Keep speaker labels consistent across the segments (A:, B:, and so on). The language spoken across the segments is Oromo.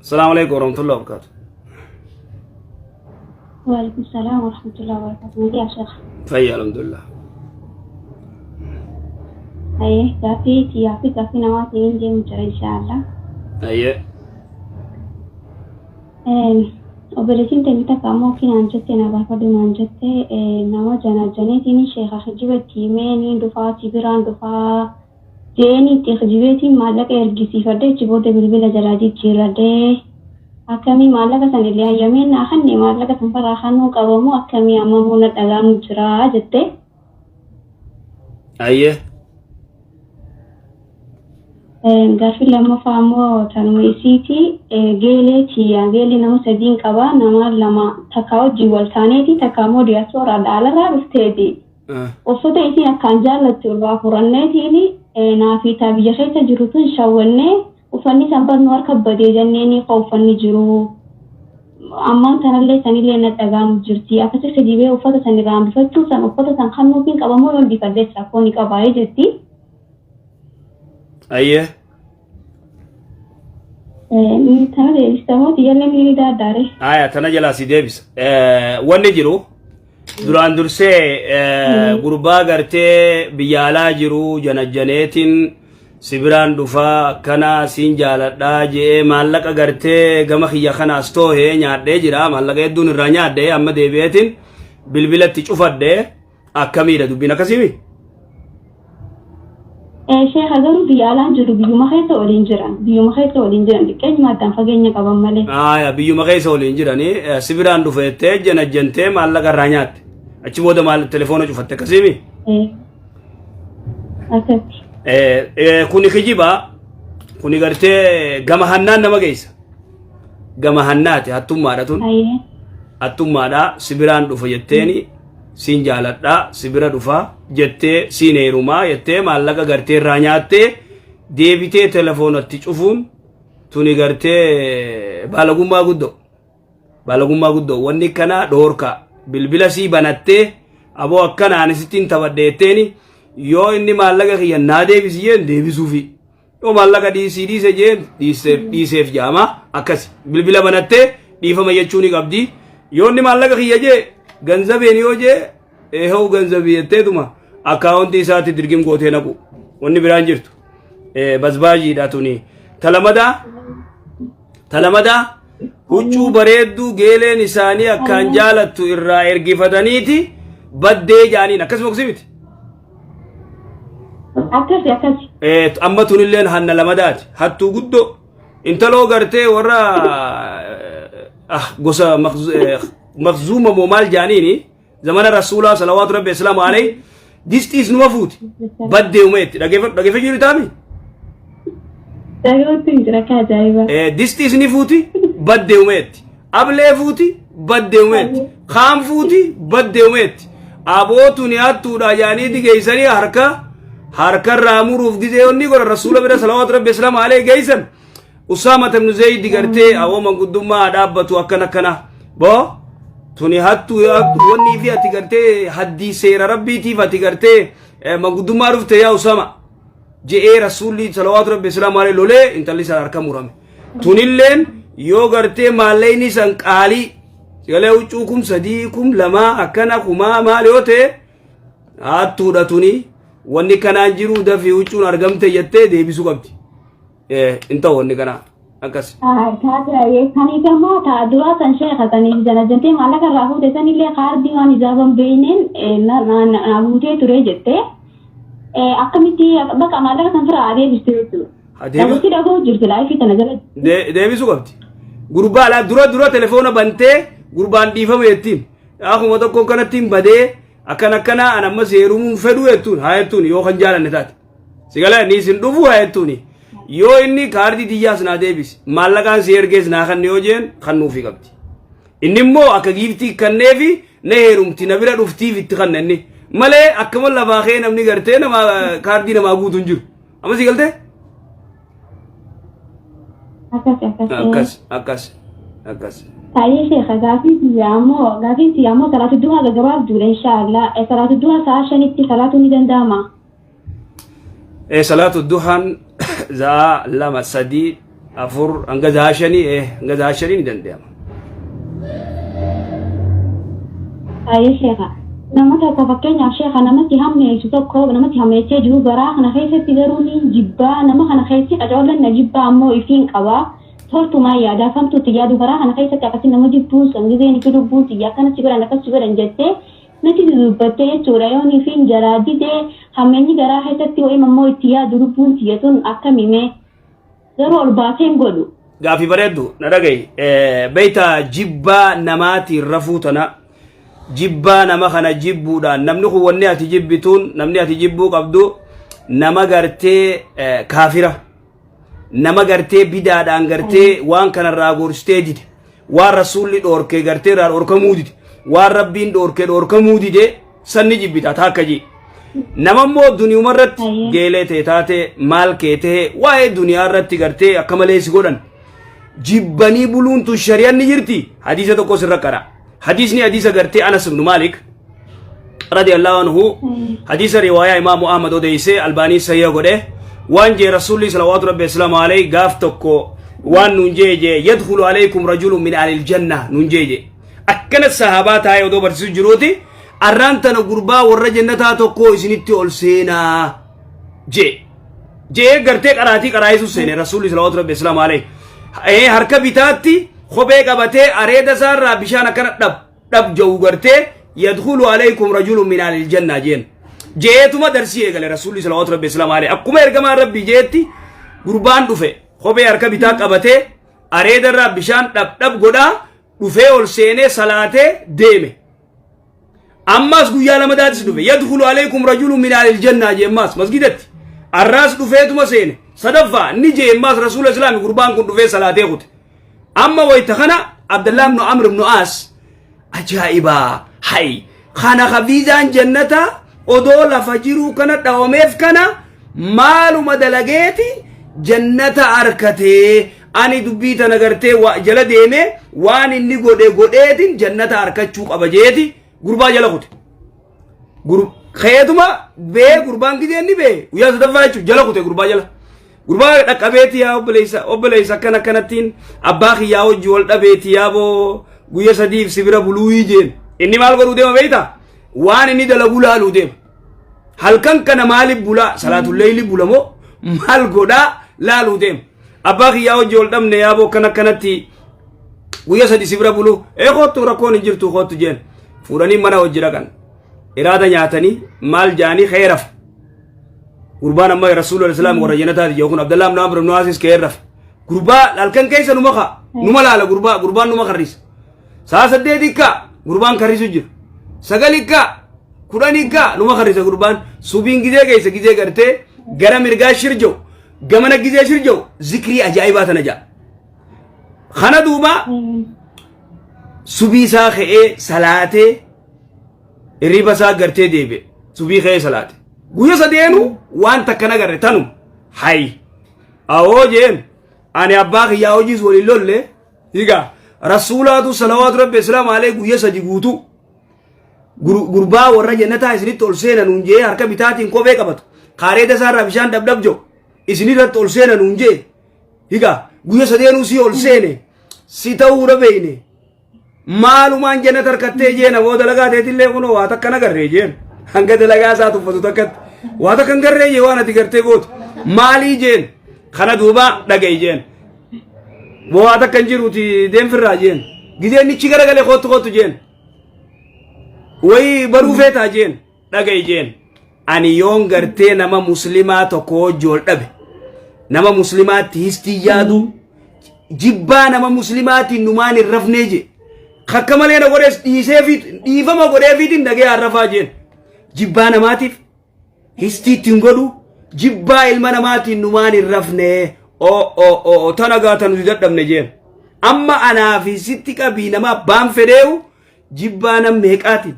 A: Assalaamu alaikum warahmatullahi wabarakatuh.
B: Waalaikum salaam warahmatullahi wabarakatuh. Nagaa sheekh.
A: Fayya alhamdulillah.
B: Ayyee gaaffii tiyyaa fi gaaffii namaatiin hin deemu jira inshaallah.
A: Ayyee.
B: Obboleettiin teenya takka ammoo kinaan jette na gaafadhu naan jette nama janaajaneetiin sheekha kijiba itti himee niin dhufaa si biraan dhufaa jeeni itti kijibeetiin maallaqa ergisiifadhe achi booda bilbila jalaa jijjiirradhe akkamii maallaqa san illee hayyameen naa kanne maallaqa san farraa kanuu qabamu akkamii amma immoo na dhagaamu jira jette.
A: Ayyee.
B: Gaaffii lammaffaa immoo tanuma isiiti. Geelee tiyya geelee nama sadiin qaba nama lama takka wajjin wal taaneeti takka immoo diyaaspooraa dhaalarraa dhufteeti. Uffata isiin akkaan jaallattu irraa furanneetiin naa fi taa biyya keessa jiru tun shawwannee uffanni san barnu harka badee jenneeni ka uffanni jiru. Ammaan tanallee sanillee na dhagaamu jirti. Akkasi kijibee uffata san irraa hambifachuu san uffata san kannuufiin qabamoo yoon dhiifadhees rakkoo ni qabaa jetti.
A: Ayyee.
B: Tana deebistamoo tiyyallee ni daaddaare.
A: Aya tana jalaa si deebisa. Wanni jiru duraan dursee gurbaa gartee biyya alaa jiru janajjaneetiin si biraan dhufaa akkana siin jaaladhaa je'ee maallaqa gartee gama kiyya kanaas toohee nyaadhee jira maallaqa hedduun irraa nyaadhee amma deebi'eetiin bilbilatti cufadhee akkamiidha dubbiin akkasiimi?
B: Sheekha garuu biyya alaan jiru biyyuma keessa waliin jiran biyyuma keessa waliin jiran xiqqeenyuma addaan fageenya qaban malee.
A: Aya biyyuma keessa waliin jiranii si biraan dhufeettee janajjantee maallaqa irraa nyaatte achi booda maal telefoona cufatte akkasiimi?
B: Akkatti.
A: Kuni kijiba kuni gartee gama hannaan nama geessa gama hannaati hattummaadha tun hattummaadha si biraan dhufa jetteeni siin jaaladha si bira dhufa jettee siin heerumaa jettee maallaqa gartee irraa nyaattee deebitee telefoonatti cufuun tuni gartee baalagummaa guddoo baalagummaa guddoo wanni kanaa dhoorka bilbila sii banattee aboo akkana ani sittiin taphadhe jetteeni yoo inni maallaqa kiyya naa deebisi jeen deebisuufi yoo maallaqa dhiisii dhiise jeen dhiiseef dhiiseef jaama akkasi bilbila banattee dhiifama jechuu ni qabdi yoo inni maallaqa kiyya jee ganzabeen yoo jee eehoo ganzabii jetteetuma akkaawuntii isaatti dirgim gootee naqu wanni biraan jirtu basbaajiidha tuni talamadaa talamadaa huccuu bareedduu geeleen isaanii akkaan jaalattu irraa ergifataniiti baddee jaaniin akkasuma kusii miti.
B: Akkasi akkasi.
A: Amma tunilleen hanna lamadaati hattuu guddoo intaloo gartee warra gosa makzuuma moo maal jaaniini zamana rasuulaa salawaatu rabbi islaamu alayhi distiis numa fuuti baddee umeetti dhageeffachuu jirtaami.
B: Dhagootti hin jira akka ajaa'ibaa.
A: Distiis ni fuuti baddee umeetti ablee fuuti baddee umeetti kaan fuuti baddee umeetti abootu ni hattuudha jaanii digeessanii harka harkarraa muruuf gizee onni godha rasuula bira salawaatu rabbi islaamu alayhi geessan. Usaama ibn Zayd gartee awoo manguddummaa dhaabbatu akkana akkana boo tuni hattu wanni fi ati gartee haddii seera rabbiitiif ati gartee manguddummaa dhufte yaa Usaama je'ee rasuulli salawaatu rabbi islaamu alayhi lolee intalli san harka murame tunilleen yoo gartee maallaqni san qaalii sigalee huccuu 3000 2000 akkana kumaa maal yoo ta'e hattuudha tuni wanni kanaan jiruu dafii huccuun argamte jettee deebisuu qabdi. Hin ta'u wanni kanaa akkas.
B: Saniif ammoo ta duraa san sheeka saniif jala jettee maallaqa irraa fuute sanillee kaardii waan ijaaban beeyneen na buutee ture jettee akkamitti bakka maallaqa san firaa adeebiste jechuudha. Dhaguutti dhagoo jirti laayifii tana jala.
A: Deebisuu qabdi. Gurbaa laa dura dura telefoona bantee gurbaan dhiifama jettiin. Akkuma tokko kanatti hin badee akkana akkana an ammas heerumuun fedhuu jettuun haa jettuun yoo kan jaalanne taate. Si galee inni isin dhufu haa jettuuni. Yoo inni kaardii tiyyaas naa deebisi maallaqaan si ergees naa kanne yoo jeen kannuufii qabdi. Inni immoo akka giiftii kanneefi na heerumti na bira dhuftiif itti kanna inni. Malee akkuma lafaa kee namni gartee nama kaardii namaa guutu hin jiru. Amma si galtee?
B: Akkas akkas.
A: Akkas akkas akkas.
B: Taa'ee sheeka gaafii tiyyaa ammoo gaafiin tiyyaa ammoo salaatu duhaa gaggabaabduudha inshaallah. Salaatu duhaa sa'a 5tti salaatuu ni danda'ama.
A: Salaatu duhaan sa'a 2 3 Afur hanga sa'a shanii hanga sa'a shanii ni danda'ama.
B: Hayyee sheeka. Nama tokko fakkeenyaaf sheeka namatti hammeessu tokko namatti hammeessee jiru garaa kana keessatti garuu ni jibbaa nama kana keessi qacoolleen na jibbaa ammoo ifiin qabaa. Toltumaa yaadaa kamtuutti yaadu garaa kana keessatti akkasii nama jibbuun san gizeen ifi lubbuun tiyya akkana si godhan akkas si godhan jettee natti dudubbattee jechuudha. Yoon ifiin jalaa didee hammeenyi garaa keessatti wayim ammoo itti yaadu lubbuun tiyya tun akkamimee garuu ol baasee hin godhu.
A: Gaafii bareeddu na dhagayi. Beeyta jibbaa namaatiin rafuu tana jibbaa nama kana jibbuudhaan namni kun wanni ati jibbituun namni ati jibbuu qabdu nama gartee kaafira nama gartee bidaadhaan gartee waan kanarraa gorsitee dide waan rasuulli dhoorke gartee irraa dhoorkamuu dide waan rabbiin dhoorke dhoorkamuu dide sanni jibbita taakka jii. Nama immoo duniyuma irratti geelee ta'e taate maal kee ta'e waa'ee duniyaa irratti gartee akka malee si godhan jibbanii buluun tun shari'aan ni jirti hadiisa tokko sirra qara hadiisni hadiisa gartee Anas ibn Maalik radiyallahu anhu hadiisa riwaayaa imaamu Ahmad odeessee Albaanii sahiha godhe waan jee rasuulli salawaatu rabbi islaamu alayhi gaaf tokko waan nuun jee jee yadkhulu alaykum rajulun min ahlil janna nuun jee jee akkana sahaabaa taa'ee odoo barsiisu jiruuti arraan tana gurbaa warra jannataa tokko isinitti ol seenaa jee jee gartee qaraatii qaraayisu seene rasuulli salawaatu rabbi islaamu alayhi harka bitaatti kophee qabatee areeda isaarraa bishaan akkana dhab dhab ja'u gartee yadkhulu alaykum rajulun min ahlil jannaa jeen jeetuma darsii eegale rasuulli salawaatu rabbi islaamu alayhi akkuma ergamaan rabbii jeetti gurbaan dhufe kophee harka bitaa qabatee areeda irraa bishaan dhab dhab godhaa dhufee ol seenee salaatee deeme. Ammas guyyaa lamadaatis dhufe. Yadkhulu alaykum rajulun min ahlil jannaa jee ammas masgidatti. Arraas dhufeetuma seene. Sadaffaa ni jee ammas rasuula islaami gurbaan kun dhufee salaatee kute. Amma wayta kana Abdallah ibn Amr ibn As ajaa'ibaa hay kana ka viizaan jannata odoo lafa jiruu kana dhawameef kana maaluma dalageeti jannata arkatee ani dubbii tana gartee jala deemee waan inni godhe godheetin jannata arkachuu qaba jeeti gurbaa jala kute. Keetuma bee gurbaan gizee inni bee guyyaa sadaffaa jechuun jala kute gurbaa jala. Gurbaa dhaqqabeeti yaa obboleessa obboleessa akkana akkanattiin abbaa kiyyaa hojii wal dhabeeti yaa boo guyya sadiif si bira buluuyii jeen. Inni maal godhuu deema beektaa? Waan inni dalaguu laaluu deema. Halkan kana maaliif bulaa? Salaatul leeyli bula moo maal godhaa laaluu deema. Abbaa kiyyaa hojii ol dhabne yaaboo akkana akkanatti guyya sadi si bira bulu ee koottu rakkoon hin jirtu koottu jeen. Fuudhanii mana hojii dhaqan. Iraada nyaatanii maal jaanii ka'ee rafa. Gurbaan amma Rasuulul Islaam warra jannataati jedhu kun Abdallah ibn Amr ibn Asis ka'ee rafa. Gurbaa halkan keessa numa ka'a. Numa laala gurbaa gurbaan numa karrisa. Sa'a saddeetii ka'a gurbaan karrisu jira. Sagalii ka'a kudhanii ka'a numa karrisa gurbaan. Subiin gizee keessa gizee gartee gara mirgaa shirja'u gamana gizee shirja'u zikrii ajaa'ibaa tana ja'a. Kana duuba subii isaa ka'ee salaatee hirriba isaa gartee deebi'e. Subii ka'ee salaate. Guyya sadeenu waan takka nagarre tanuma. Hay. Awoo jeen ani abbaa kiyyaa hojiis waliin lolle Higa rasuulaatu salawaatu rabbi islaam alee guyya sadi guutuu gurbaa warra jannataa isinitti ol seena nuun jee harka bitaatiin kophee qabatu kaareeda isaarraa bishaan dhabdhab jiru isinirratti ol seena nuun jee higa guyya sadeenuu si ol seene si ta'uudha beeyne maalumaan jannata harkattee jee namoo dalagaa teetillee kunoo waa takka nagarree jeen hanga dalagaa isaa tuffatu takkatti waa takka hin garree jee waan ati gartee gootu maalii jeen kana duuba dhaga'i jeen Waa takka hin jiruuti deemfirraa jeen. Gizeen nichi garagalee kootu kootu jeen. Wayii baruu feetaa jeen. Dhaga'i jeen. Ani yoon gartee nama muslimaa tokko wajji wal dhabe. Nama muslimaatti histii yaadu. Jibbaa nama muslimaatiin numaan hin rafnee jee. Kakka malee na godhees dhiiseefi dhiifama godheefiitiin dhagee harrafaa jeen. Jibbaa namaatiif histii ittiin godhu jibbaa ilma namaatiin numaan hin rafne o o o tana gaata nuti dadhabne jeen amma anaa fi sitti qabii nama abbaan fedheewu jibbaa nam meeqaatiin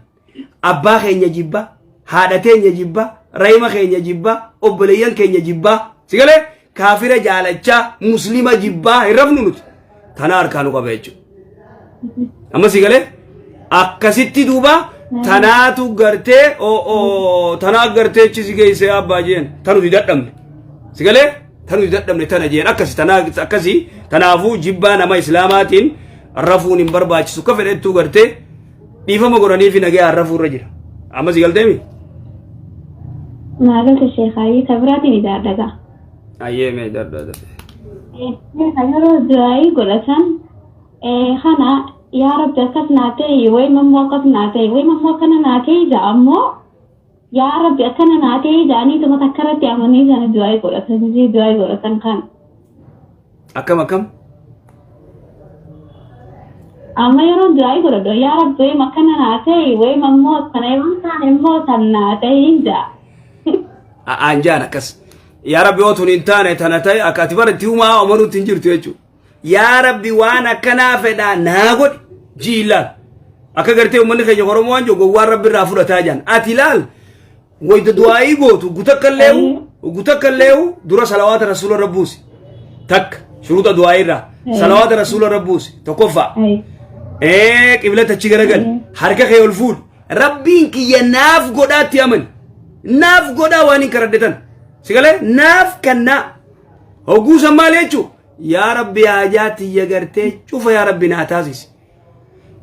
A: abbaa keenya jibbaa haadha teenya jibbaa rahima keenya jibbaa obboleeyyan keenya jibbaa si galee kaafira jaalachaa muslima jibbaa hin rafnu nuti tana harkaa nu qaba jechuudha. Amma si galee akkasitti duuba tanaatu gartee tanaa gartee achi si geessee abbaa jeen tanuti dadhabne si galee Tan nuti dadhabne tana jeen akkasi tanaa akkasi tanaafuu jibbaa nama islaamaatiin rafuun hin barbaachisu ka fedhettuu gartee dhiifama godhanii fi nagayaan rafuu irra jira. Amma si galteemi?
B: Naa galte sheekaayyee ta biraatiin ijaadhagaa.
A: Ayyee mee dadhaa dafe.
B: Yeroo du'aayii godhatan kana yaa rabbi akkas naa ta'e wayim ammoo akkas naa ta'e wayim ammoo akkana naa ta'e ja'a ammoo yaa rabbi akkana naa ta'e ja'aniituma takka irratti amanii sana du'aayii godhatan du'aayii godhatan kana.
A: Akkam akkam?
B: Amma yeroo du'aayii godhadhu yaa rabbi wayim akkana naa ta'e wayim ammoo akkana yoo hin taane immoo tan naa ta'e hin ja'a.
A: Aan jaan akkas. Yaa rabbi yoo tun hin taane tana ta'e akka ati bara itti uumaa amanuutti hin jirtu jechuudha. Yaa rabbi waan akkanaa fedhaa naa godhi jii ilaal. Akka gartee uummanni keenya Oromoo waan jiru gowwaan rabbi irraa fudhataa jaan. Ati ilaal wayita du'aayii gootu gutakka leewu dura salawaata rasuula irra buusi. Takka shuruuxa du'aayii irraa salawaata rasuula irra buusi tokkoffaa. Ee qiblata achi garagali harka kee ol fuudhi. Rabbiin kiyya naaf godhaatti amani. Naaf godhaa waan hin karadhe tan. Si galee naaf kannaa. Hogguu san maal jechuu? Yaa Rabbi haajaa tiyya gartee cufa yaa Rabbi naa taasisi.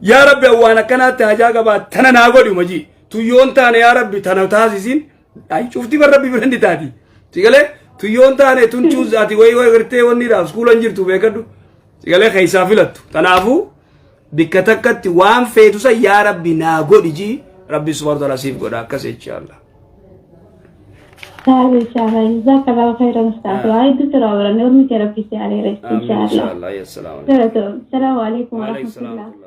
A: Yaa Rabbi waan akkanaatti haajaa qabaa tana naa godhi majii. Tuyyoon taane yaa Rabbi tana taasisiin ay cufti bar Rabbi bira ni taati. Si galee tuyyoon taane tun cuus ati wayii wayii gartee wanni dhaaf iskuula hin jirtu beekadhu. Si galee keessaa filattu. Kanaafuu bikka takkatti waan feetu san yaa Rabbi naa godhi jii Rabbi subhaanahu wa ta'ala siif godha akkas inshallah.
B: Taate inshallah jazakallahu khairan ustaz. Waa hedduu sirraa baranne ormi kee rabbi si haa dheeressu
A: Amiin
B: inshallah.
A: inshallah. Assalaamu alaikum.
B: Salaamu alaikum
A: Wa alaikum salaam.
B: warahmatullah.